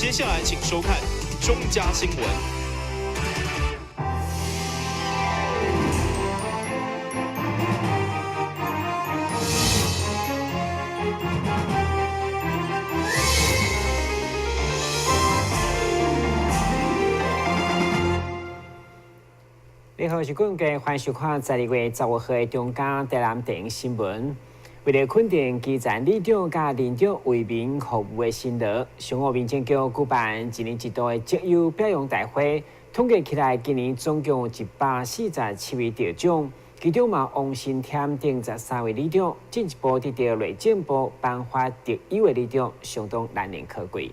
接下來請收看中嘉新聞。你好，我是郭家，歡迎收看12月15號的中嘉台南電影新聞。為了肯定基層里長佮鄰長為民服務的辛勞，上午民政局舉辦一年一度的績優表揚大會，統計起來，今年總共有147位得獎，其中嘛王新添等13位里長進一步得到內政部頒發特優的里長，相當難能可貴。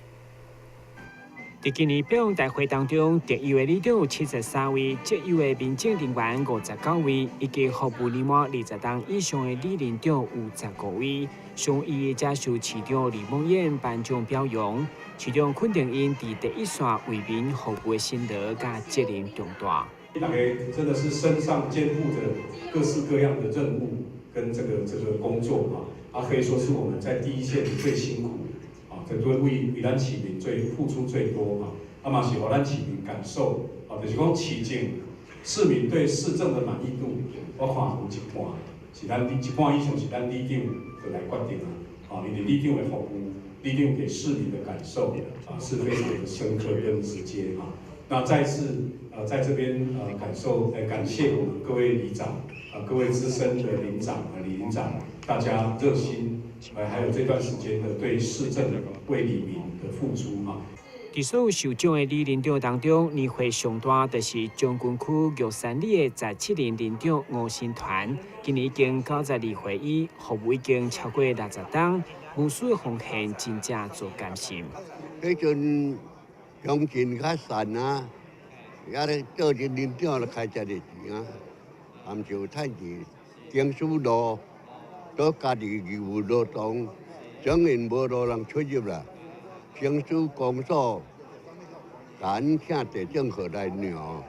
佇今年表揚大會當中，特優的里長有73位，績優的民政人員59位，以及服務年滿20冬以上的里鄰長有15位。上伊則受市長李孟諺頒獎表揚，市長肯定𪜶佇第一線為民服務的辛勞佮責任重大。大家真的是身上肩負着各式各樣的任務跟這個工作啊，可以說是我們在第一線最辛苦。這對為咱市民最付出最多啊，啊嘛是予咱市民感受啊，就是講市政市民對市政的滿意度，我看有一半是咱一半以上是咱里長就來決定啊，啊，因為里長的服務，里長給市民的感受啊是非常的深刻跟直接啊。那再次在這邊感受感謝我們各位里長啊，各位資深的鄰長啊、里鄰長，大家熱心。還有這段時間的對市政為里民的付出哈。佇所有受獎的里鄰長當中，年歲上大就是將軍區玉山里的17任鄰長吳新團，今年已經92歲，伊服務已經超過60冬，無私的奉獻真正足甘心。彼陣鄉親較善啊，也咧做這鄰長咧開遮濟錢啊，含就趁錢，經書路。都家己義務勞動，當然無路人出入啦。政府公所，共阮請地政府來量，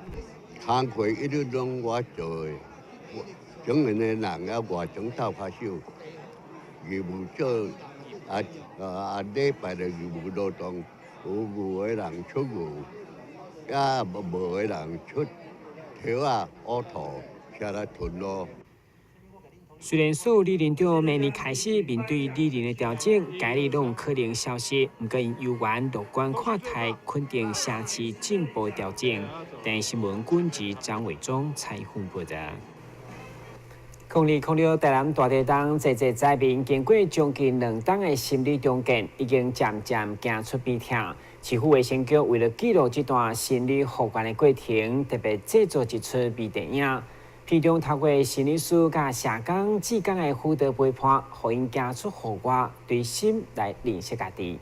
工課一律攏我做的。當然的人也外省鬥較少，義務做啊啊禮拜的義務勞動，有牛的人出牛，也無的人出條仔烏土，車來屯路。雖然所有里鄰長明年開始面對里鄰的調整，該里攏有可能消失，毋過𪜶猶原樂觀看待，肯定城市進步調整。電視新聞軍事張偉忠採訪報道。2006台南大地震，濟濟災民經過將近2冬的心理重建，已經漸漸行出悲痛。市府衛生局為了記錄這段心理復原的過程，特別製作一齣微電影。片中透過心理師佮社工、志工的輔導陪伴，予𪜶行出戶外，對心來認識家己。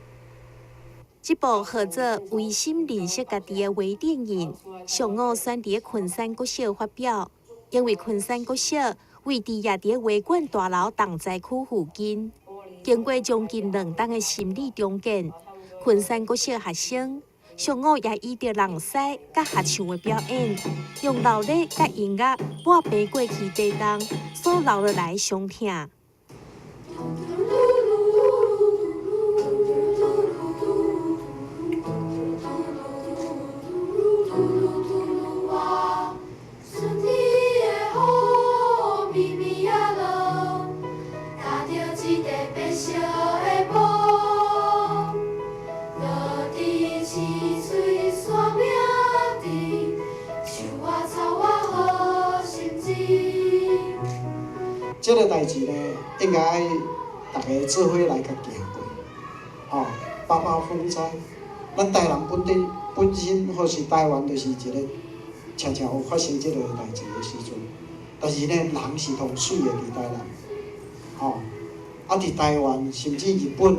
這部號做《微心認識家己》的微電影，上午選佇昆山國小發表。因為昆山國小位置也佇衛管大樓重災區附近，經過將近2冬的心理重建，昆山國小學生上午也依著人獅佮合唱的表演，用鬧熱佮音樂抹平過去地震所留落來的傷痛。這個代誌呢，應該大家做伙來共行過，吼，八八風災，咱台南本地本身或是台灣，就是一個常常有發生這個代誌的時陣。但是呢，人是同水的佇台南，吼，啊佇台灣甚至日本，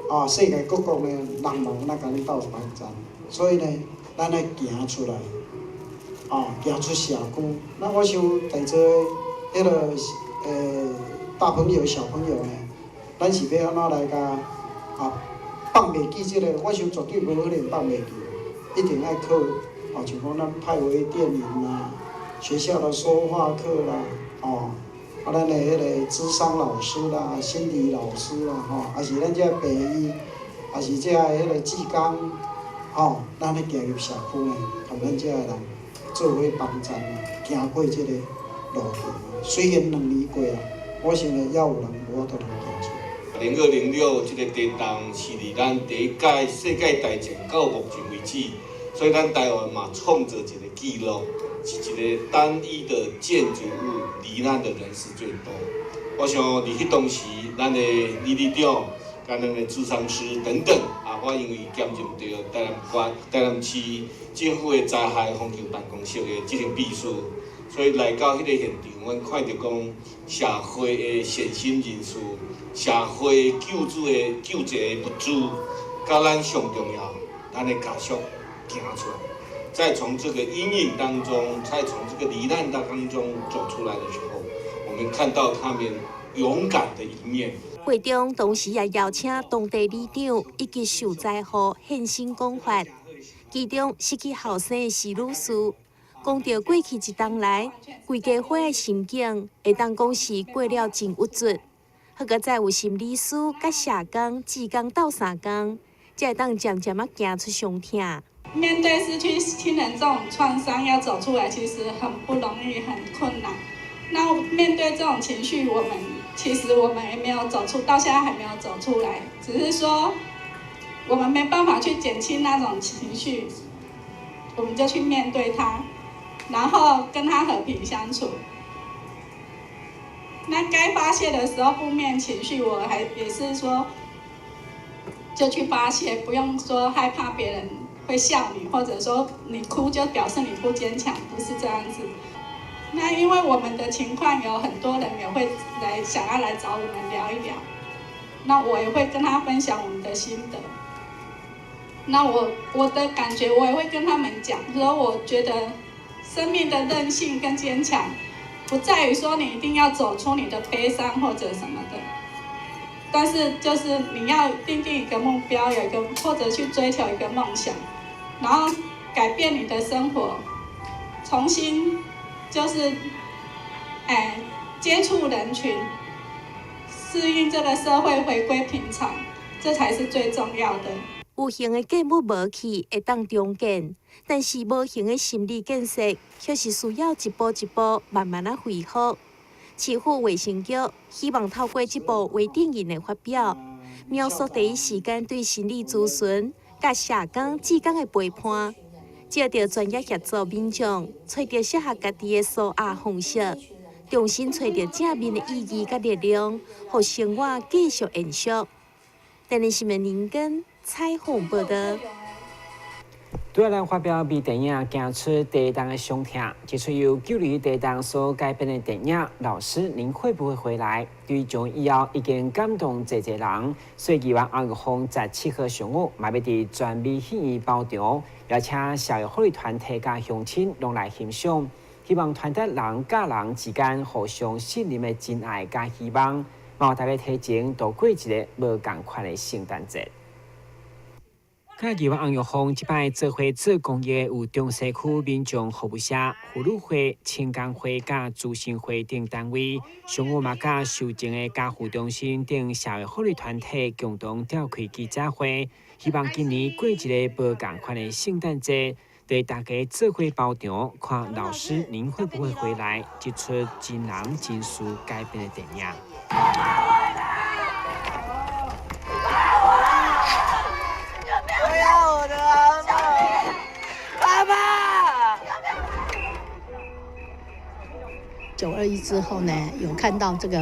啊世界各國呢，人嘛有來共咱鬥幫贊，所以呢，咱愛行出來，啊，行出社區。那我想在座彼個。大朋友、小朋友呢，咱是欲按怎來共啊放袂記這個？我想絕對無可能放袂記，一定愛靠啊，像講咱拍微電影啦，學校的說話課啦，哦，啊，咱的彼個諮商老師啦、心理老師啦，吼，抑是咱這病院啊，也是遮的彼个志工，吼，咱咧行入社區呢，共咱遮的人做伙幫贊啊，行過這個路途。雖然2年過啦，我想著猶有人無法度通行出。0206這個地動是佇咱第一屆世界大戰到目前為止，所以咱台灣嘛創造一個紀錄，是一個單一的建築物罹難的人數最多。我想佇彼當時，咱的理事長、佮咱的諮商師等等，啊，我因為兼任著台南縣、台南市政府的災害防救辦公室的執行秘書，所以來到彼個現場，阮看著講社會的善心人士、社會救助的救濟的物資，佮咱上重要，咱的家屬行出來，再從這個陰影當中，再從這個罹難當中走出來的時候，我們看到他們勇敢的一面。會中同時也邀請當地里長以及受災戶現身講法，其中失去後生的徐女士講著過去一冬來，規家伙的心境會當講是過了真鬱卒。好閣再有心理師佮社工、志工鬥相共，才會當漸漸仔行出傷痛。面對失去親人這種創傷，要走出來其實很不容易，很困難。那面對這種情緒，我們其實我們也沒有走出，到現在還沒有走出來，只是說我們沒辦法去減輕那種情緒，我們就去面對它，然後跟他和平相處。那該發洩的時候，負面情緒，我還也是說，就去發洩，不用說害怕別人會笑你，或者說你哭就表示你不堅強，不是這樣子。那因為我們的情況，有很多人也會來想要來找我們聊一聊，那我也會跟他分享我們的心得。那我的感覺，我也會跟他們講，說我覺得生命的韌性跟堅強，不在於說你一定要走出你的悲傷或者什麼的，但是就是你要訂定一個目標，有一個或者去追求一個夢想，然後改變你的生活，重新就是，接觸人群，適應這個社會，回歸平常，這才是最重要的。有形的建物無去會當重建，但是無形的心理建設，卻是需要一步一步慢慢仔恢復。市府衛生局希望透過這部微電影的發表，描述第一時間對心理諮詢、佮社工、志工的陪伴，藉著專業協助民眾，揣著適合家己的紓壓方式，重新揣著正面的意義佮力量，予生活繼續延續。電視新聞林根彩虹報道。拄仔咱發表微電影《行出地動的傷痛》，這齣由九二一地動所改編的電影《老師，您會不會回來》？對上以後已經感動濟濟人。所以議員翁玉鳳17號上午，嘛欲佇全美戲院包場，邀請社會福利團體佮鄉親攏來欣賞，希望傳達人佮人之間互相信任的真愛佮希望，嘛予大家提前度過一个無仝款的聖誕節。佮議員翁玉鳳這擺做伙做公益，有中西區民眾服務社、婦女會、青工會佮慈善會等單位，上午嘛佮受贈的家扶中心等社會福利團體共同召開記者會，希望今年過一个無仝款的聖誕節，對大家做伙包場，看老師您會不會回來？這齣真人真事改編的電影。我要我的阿嬤，爸爸。9·21之後呢，有看到這個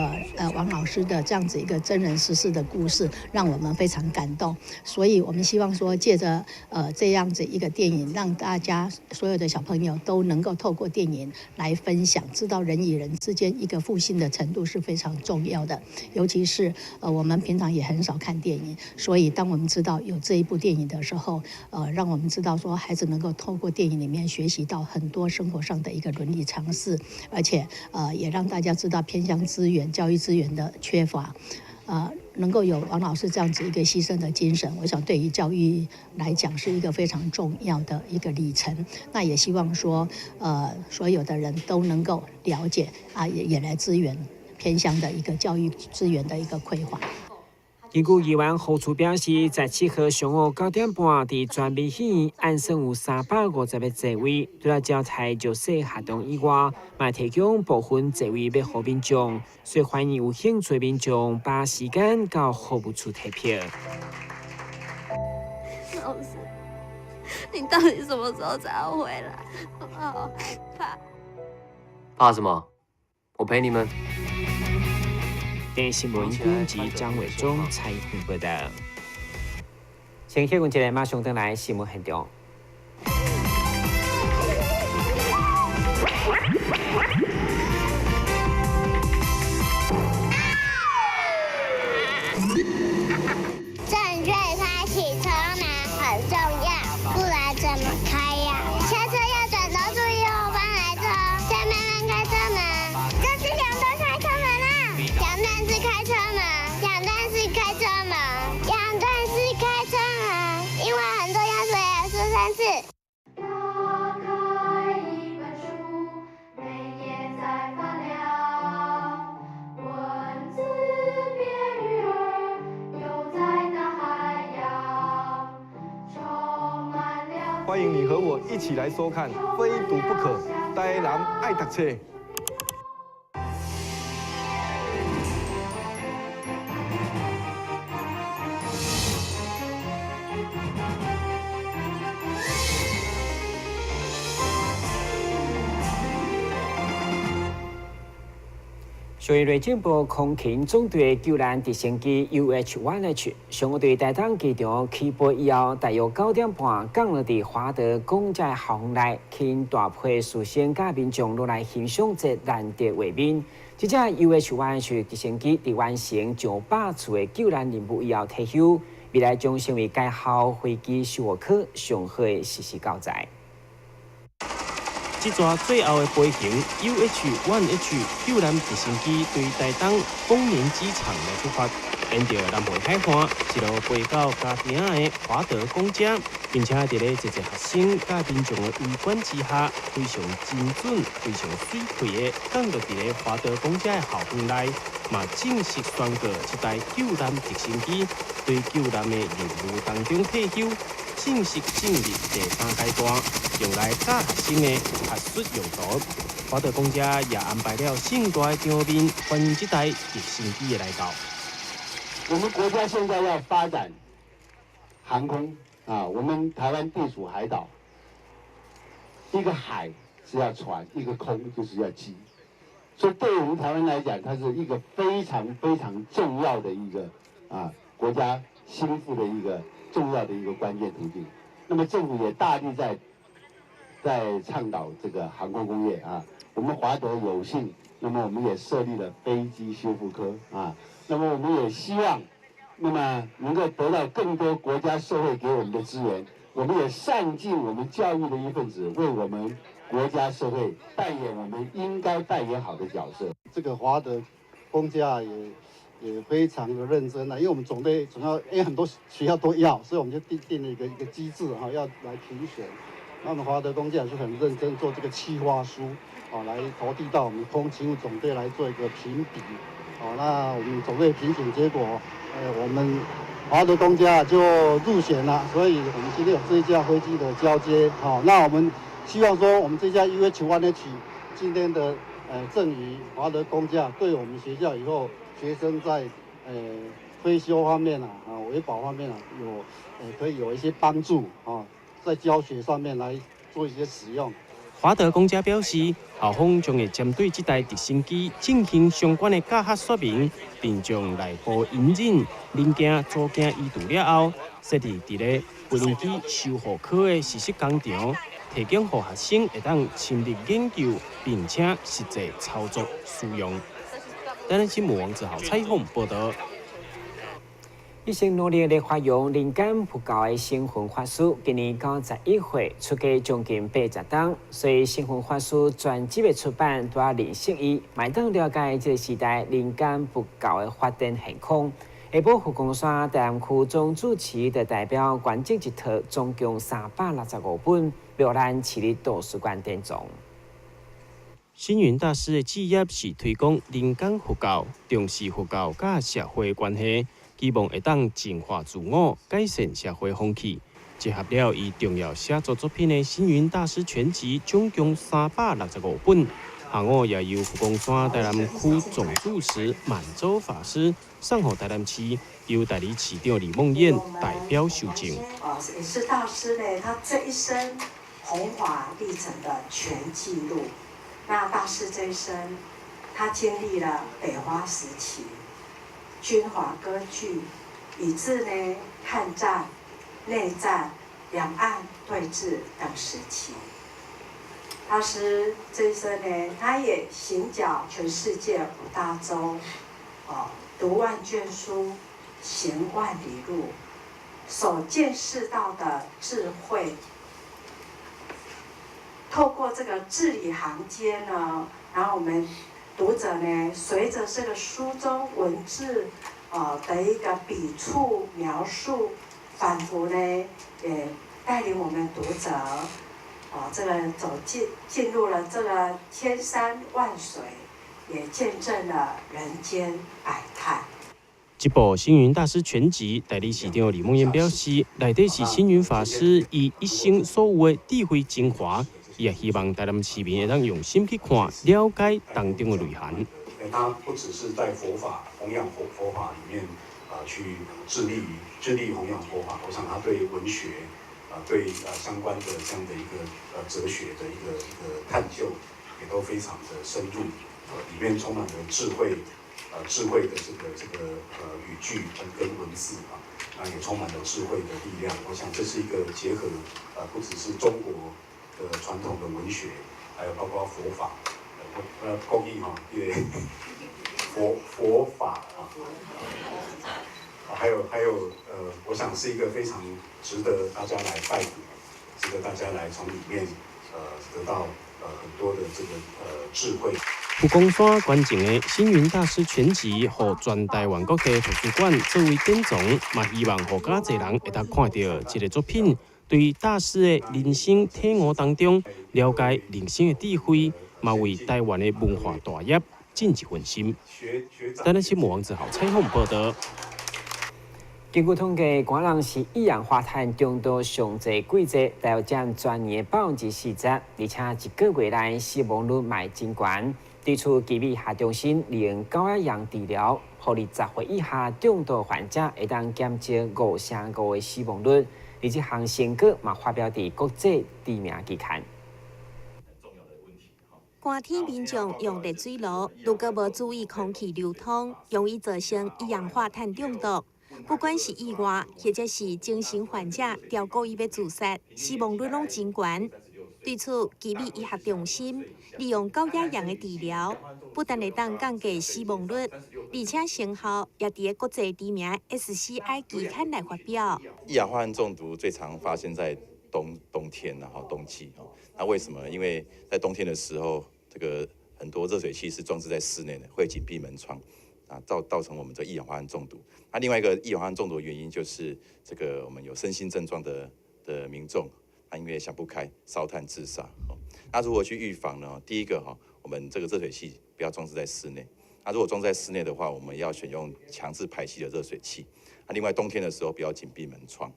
王老師的這樣子一個真人實事的故事，讓我們非常感動。所以我們希望說，借著這樣子一個電影，讓大家所有的小朋友都能夠透過電影來分享，知道人與人之間一個互信的程度是非常重要的。尤其是我們平常也很少看電影，所以當我們知道有這一部電影的時候，讓我們知道說孩子能夠透過電影裡面學習到很多生活上的一個倫理常識，而且也讓大家知道偏鄉資源、教育資源的缺乏，能夠有王老師這樣子一個犧牲的精神，我想對於教育來講是一個非常重要的一個里程。那也希望說，所有的人都能夠了解啊，也來支援偏鄉的一個教育資源的一個規劃。根據議員侯處表示，在7號上午9點半，佇全民戲院按算有350個座位。除了招待弱勢學童以外，嘛提供部分座位欲予民眾，所以歡迎有興趣民眾把時間到服務處提票。老師，你到底什麼時候才要回來？我好害怕。怕什麼？我陪你們。電視新聞編輯張偉忠採訪報道。先休困一下，馬上轉來新聞現場。正確開啟車門很重要，不然怎麼開呀？下車要轉頭注意後方來車，再慢慢開車門。這是兩段開車門啊！兩段式開車門，兩段式開車門，兩段式開車門，因為很重要，所以要說三次。打開一本書，每頁在發亮，文字變魚兒，游在大海洋，充滿了。歡迎你和我一起來收看《非讀不可》，台南愛讀冊。上一內政部空勤總隊救難直升機 UH-1H 上午佇台東機場起飛以後，大約9點半降落佇華德公家校園內，吸引大批師生佮民眾攏來欣賞這難得畫面。這隻 UH-1H 直升機佇完成上百次的救難任務以後退休，未來將成為該校飛機修護科上好的實習教材。這逝最後的飛行 UH-1H 救難直升機對台東豐年機場來出發，沿著南迴海岸一路飛到家邊仔的華德公家，並且佇咧濟濟學生佮民眾的圍觀之下，非常精準、非常媠氣的降落佇咧華德公家的校園內，嘛正式宣告這台救難直升機對救難的任務當中退休。正式進入第三階段，用來教學生的學術用途。華德公家也安排了盛大的場面，歡迎這台直升機的來到。我們國家現在要發展航空啊，我們台灣地處海島，一個海是要船，一個空就是要機，所以對我們台灣來講，它是一個非常非常重要的一個啊國家興富的一個重要的一個關鍵途徑。那麼政府也大力在倡導這個航空工業啊。我們華德有幸，那麼我們也設立了飛機修復科啊。那麼我們也希望，那麼能夠得到更多國家社會給我們的資源，我們也善盡我們教育的一份子，為我們國家社會扮演我們應該扮演好的角色。這個華德公家也非常的認真啊，因為我們總隊總要，因為很多學校都要，所以我們就定了一個機制哈，要來評選。那我們華德公家也是很認真做這個企劃書，啊，來投遞到我們空勤務總隊來做一個評比。哦，那我們總隊評選結果，我們華德公家就入選了，所以我們今天有這一架飛機的交接。好，那我們希望說，我們這架 UH-1H 今天的贈予華德公家，對我們學校以後學生在飛修方面啊，啊維保方面啊，有可以有一些幫助啊，在教學上面來做一些使用。華德公家表示，校方將會針對這台直升機進行相關的教學說明，並將內部引進零件組件移除了後，設置佇咧飛行機修護科的實習工場，提供予學生會當深入研究，並且實際操作使用。台南新聞王志豪採訪報道。一生努力來發揚人間佛教的星雲法師，今年91歲，出家將近80冬，所以星雲法師全集的出版，拄仔認識伊，嘛會當了解這個時代人間佛教的發展現況。下晡佛光山台南區總住持就代表捐贈一套，總共365本，予咱市立圖書館典藏。星雲大師的志業是推廣人間佛教，重視佛教佮社會關係。希望會當淨化自我，改善社會風氣。結合了伊重要寫作作品的《星雲大師全集》，總共365本。下午也由佛光山台南區總住持滿洲法師送予台南市，由代理市長李孟諺代表受贈。哦，也是大師呢，他這一生弘法歷程的全記錄。那大師這一生，他經歷了北伐時期、軍閥割據，以至呢抗戰、內戰、兩岸對峙等時期。大師這一生呢，他也行腳全世界五大洲，哦，讀萬卷書，行萬里路，所見識到的智慧，透過這個字裡行間呢，然後我們讀者呢，隨着這個書中文字，的一個筆觸描述，仿佛呢，也帶領我們讀者，哦，這個走進進入了這個千山萬水，也見證了人間百態。這部《星雲大師全集》代理市長李孟諺表示，內底是星雲法師伊一生所有的智慧精華，伊也希望台南市民會當用心去看、了解當中的內涵。他不只是在佛法弘揚佛法裡面，去致力弘揚佛法。我想他對文學，對相關的這樣的一個哲學的一個探究，也都非常的深入，裡面充滿了智慧，智慧的這個語句跟文字啊，那也充滿了智慧的力量。我想這是一個結合，不只是中國的傳統的文學，還有包括佛法，國語哈，因為佛法啊，還有，我想是一個非常值得大家來拜讀，值得大家來從裡面得到很多的這個智慧。佛光山捐贈的《星雲大師全集》，予全台灣各地圖書館作為典藏，嘛希望予較濟人會當看著這个作品，對大師的人生體悟當中，了解人生的智慧，嘛為台灣的文化大業盡一份心。台南新聞王子豪採訪報道。根據統計，寒人是一氧化碳中毒上濟季節，大約佔全年40%，而且一個月內死亡率嘛真懸。對此，奇美醫學中心利用高壓氧治療，予20歲以下中毒患者會當減少5成5的死亡率，而這項成果嘛發表佇國際知名期刊。寒天民眾用熱水爐，如果無注意空氣流通，容易造成一氧化碳中毒。不管是意外，或者是精神患者，著故意欲自殺，死亡率攏真懸。對此，奇美醫學中心利用高壓氧的治療，不但會當降低死亡率，而且成效也佇个國際知名 SCI 期刊來發表。一氧化碳中毒最常發生在冬天，然後冬季哦。那為什麼呢？因為在冬天的時候，這個很多熱水器是裝置在室內的，會緊閉門窗，啊，造成我們這一氧化碳中毒。那另外一個一氧化碳中毒的原因就是這個我們有身心症狀的民眾，他因為想不開燒炭自殺。那如何去預防呢？第一個哈，我們這個熱水器不要裝置在室內。那如果裝在室內的話，我們要選用強制排氣的熱水器。那另外冬天的時候不要緊閉門窗。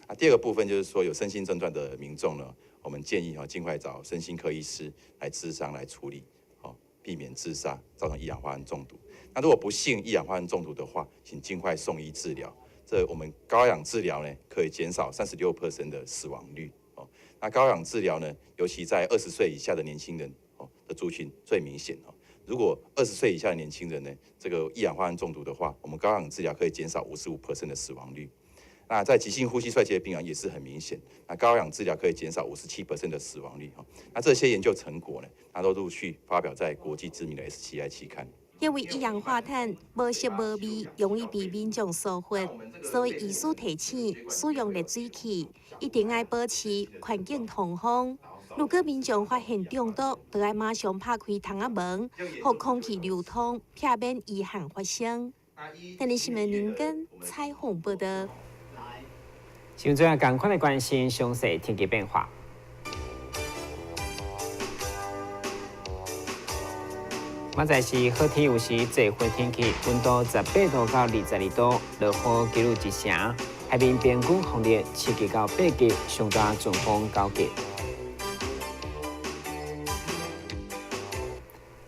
啊，第二個部分就是說有身心症狀的民眾呢，我們建議哈盡快找身心科醫師來諮商來處理，哦，避免自殺造成一氧化碳中毒。那如果不幸一氧化碳中毒的話，請盡快送醫治療。這我們高氧治療呢，可以減少36% 的死亡率。哦，那高氧治療呢，尤其在20歲以下的年輕人哦的族群最明顯哦。如果20歲以下的年輕人呢，這個一氧化碳中毒的話，我們高氧治療可以減少55% 的死亡率。那在急性呼吸衰竭病人也是很明顯，那高氧治療可以減少57% 的死亡率。哈，那這些研究成果呢，它都陸續發表在國際知名的 SCI 期刊。因為一氧化碳無色無味，容易被民眾疏忽，所以醫師提醒，使用熱水器一定愛保持環境通風。如果民眾發現中毒，就愛馬上拍開窗仔門，予空氣流通，避免遺憾發生。台視新聞林根採訪報道。現在趕快來關心詳細天氣變化。明仔是好天有時濟灰天氣，溫度18度到22度，落雨幾率1成。海面平均風力7級到8級，上大陣風9級。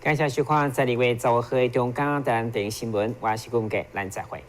感謝收看12月15號的中嘉台南電視新聞，我是顧杰，咱再會。